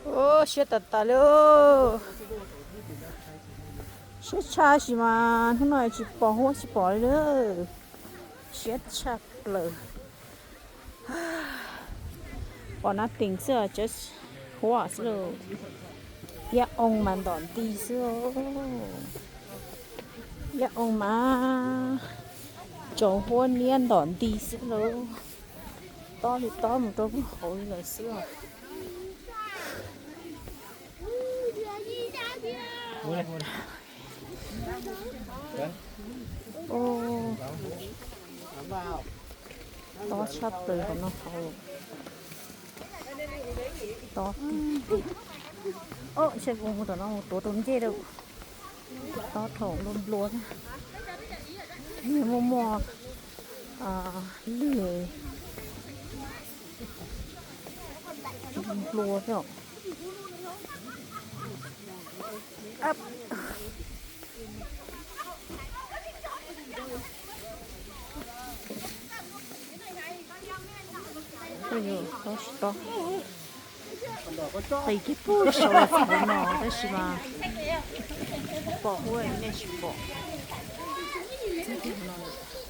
Siab tas tas li. Siab tshaj sis mas hnub no tsis pom huab tsis pom li. Siab tshaj plaws. Pom nothing xwb, just huab xwb lauj. Yaj oo mas ntom nti xwb. Yaj oo mas tsoov huab niab ntom nti xwb lauj. Tob li tob mus rau hauv li lawm xwb os. Tob tshaj plaws tom no hauv. Tob, ntshe kuv mus tom no mus tuav rau ncej lawm. Tob thaum nplua nplua thiab. Muaj muaj lwg nplua thiab. Qis kiag pug saud los txog no tab sis mas pom huab nej tsis pom. Txog kiag no lawm.